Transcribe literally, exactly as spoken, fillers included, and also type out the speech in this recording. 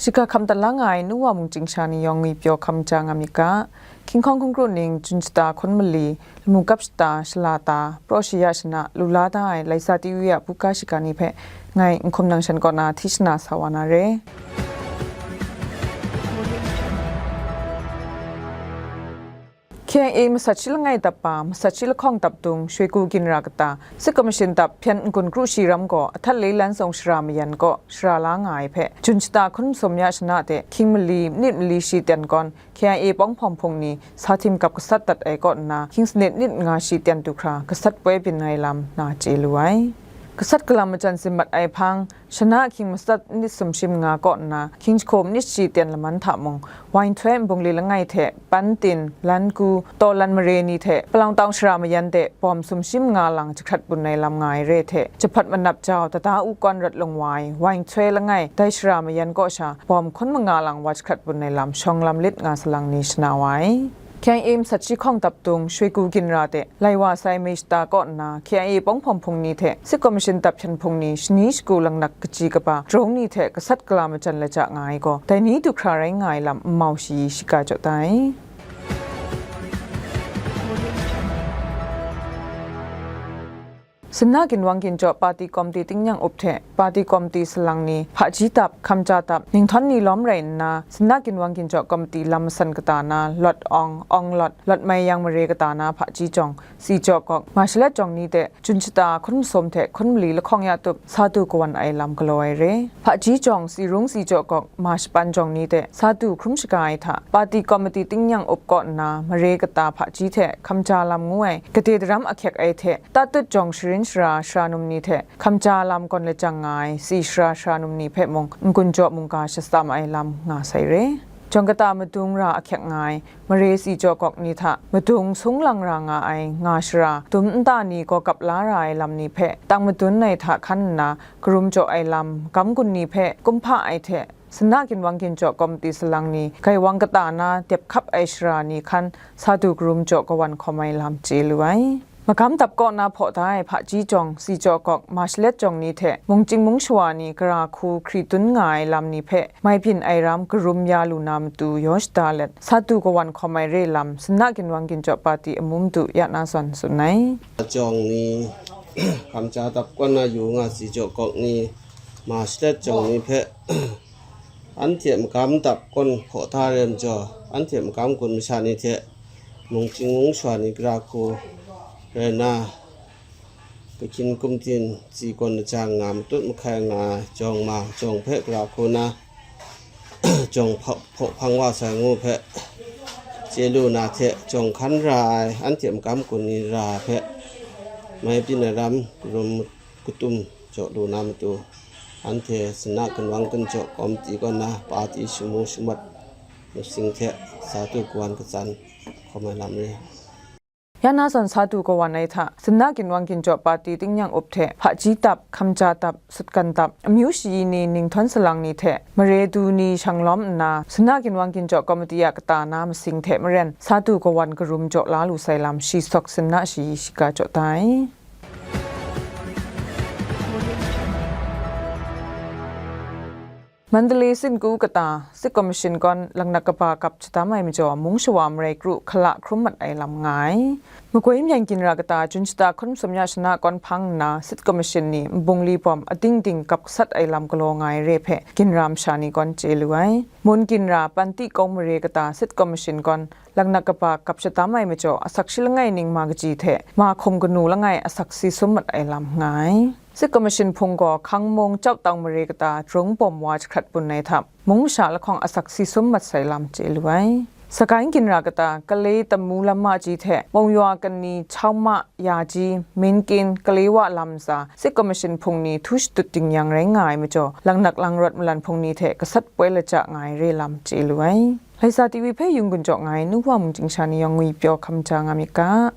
Shiga hkam dat la nga ai nu wa mung chyingsha ni yawng ngwi pyaw hkam ja nga myit ga, King Hkawng hkungkru ning, Jun shata hkun mali, lamu kap shata, shala ta, praw shaya shana, lu la da ai Laisa T V a buga shiga ni hpe ngai Nhkum Nangshan kaw na hti shana sa wa na re. K I A masat shi langai dap pa, masat shi lahkawng dap dung, Shwe Ku Ginra kata, Sit Kamashin dap hpyen n-gun kru shi ram gaw, Ahthat Leilan Tsawng Shara Mayan kaw shara la nga ai hpe, Jun shata hkun masum ya shana de, hkying mali, nit mali shi tyan gawn, K I A pawng hpawng hpung ni sa htim kap gasat dat ai kaw nna, hkying sanit nit nga shi tyan du hkra, gasat poi byin ai lam na chye lu ai. Gasat galam majan zin mat ai hpang, shana hkying masat nit sumshi manga kaw nna, hkying jahku nit shi tyan laman hta mung, Wainhtoi nbungli langai hte, Pantin, Lanku, Tawlan mare ni hte, Palawng Tawng Shara Mayan de, bawm sumshi manga lang jahkrat bun ai lam nga ai re hte, jahpat manap jau, Dada U Kawn rawt lung wa ai, Wainhtoi langai, dai Shara Mayan kaw sha, bawm hkun manga lang wa jahkrat bun ai lam, shawng lam lit nga salang ni shana wa ai. K I A masat shi hkawng dap dung, Shwe Ku Ginra de, lai wa sai May shata kaw nna, K I A pawng hpawng hpung ni hte Sit Kamashin dap hpyen hpung ni shani shagu langnak kaji kaba drone ni hte gasat gala majan lajang nga ai gaw, dai ni du hkra rai nga ai lam n mau shayi shiga jaw da ai. Sinna Ginwang Ginjaw Party Committee tingnyang up hte Party Committee salang ni hpaji dap, hkamja dap, ninghthawn ni lawm rai nna, Sinna Ginwang Ginjaw Committee lam masan kata na Lawt Awng, Awng Lawt, Lawt Mai Yang mare kata na hpaji jawng, si jaw gawk, ma shalet jawng ni de, Jun shata hkun masum hte hkun mali lahkawng ya tup, sa du kawan ai lam galaw ai re. Hpaji jawng, si rung si jaw gawk, ma shapan jawng ni de, sa du hkrum shaga ai hta, Party Committee tingnyang up kaw nna, mare kata hpaji hte hkamja lam ngu ai, gade daram ahkyek ai hte, Tatut jawng sharin shara, shara num ni hte hkamja lam gawn lajang nga ai, si shara, shara num ni hpe mung n-gun jaw mungga shatsam ai lam nga sai re. Jawng kata madung ra ahkyek nga ai, mare si jaw gawk ni hta madung sung lang ra nga ai, nga shara, dum nta ni gaw kap la ra ai lam ni hpe tang madun ai hta hkan nna, karum jaw ai lam, gam gun ni hpe kumhpa ai hte, Sinna Ginwang Ginjaw Committee salang ni, gaiwang kata na dep hkap ai shara ni hkan, sa du karum jaw kawan hkawm ai lam chye lu ai. Magam dap kaw na hpaw da ai hpaji jawng, si jaw gawk, ma shalet jawng ni hte, mungchying mungshawa ni gara hku hkri dun nga ai lam ni hpe, mai byin ai ram karum ya lu na matu yaw shada let, sa du kawan hkawm ai re lam, Sinna Ginwang Ginjaw Party amu madu ya na zawn tsun ai. Jawng ni, hkamja dap kaw na yu nga si jaw gawk ni, ma shalet jawng ni hpe, anhte magam dap kaw hpaw da ai majaw, anhte magam gun masha ni hte, mungchying mungshawa ni gara hku rai nna, kahkyin kumtin, tsi gawn lajang nga, matut mahkai nga, jawng ma, jawng hpe gara hku na, jawng hpaw, hpaw hpang wa sai ngu hpe, chye lu na hte, jawng hkan ra ai, anhte magam gun ni ra ai hpe, mai byin ai ram, karum katum jaw lu na matu, anhte Sinna Ginwang Ginjaw Committee kaw na party shamu shamat masing hte sa du kawan katsan hkawm ai lam re. Ya na zawn sa du kawan ai hta, Sinna Ginwang Ginjaw Party tingnyang up hte, hpaji dap, hkamja dap, sutgan dap, amyu shayi ni ninghthawn salang ni hte, mare du ni shang lawm nna, Sinna Ginwang Ginjaw Committee a kata na masing hte maren, sa du kawan karum jaw la lu sai lam, shi sawk sinna shayi shiga jaw da ai. Mandalay Sinku kata, Sit Kamashin kawn laknak kaba kap shadam ai majaw, mung shawa marai kru hkala hkrum mat ai lam nga ai. Magoi myen ginra kata, Jun shata hkun masum ya shana kawn hpang nna, Sit Kamashin ni nbungli bawm ading ding kap gasat ai lam galaw nga ai re hpe, ginra masha ni kawn chye lu ai. Mun ginra Panti Kawng mare kata, Sit Kamashin kawn laknak kaba kap shadam ai majaw, asak shi langai ning ma kaji hte ma hkum kanu langai asak si sum mat ai lam nga ai. Sit Kamashin hpung gaw Hkangmung Chyautang mare kata, drung bawm wa jahkrat bun ai hta, mung masha lahkawng asak si sum mat sai lam chye lu ai. Sagaing ginra kata, Kalay Tamu Lam Maji hte Mungyaw Kani, Chauma, Yaji, Minkin, Kalay Wa lam ntsa, Sit Kamashin hpung ni htu shadut dingyang rai nga ai majaw, laknak lang rawt malan hpung ni hte gasat poi laja nga ai re lam chye lu ai. Laisa T V hpe yung gun jaw nga ai, nu wa mung chyingsha ni yawng ngwi pyaw hkam ja nga myit ga.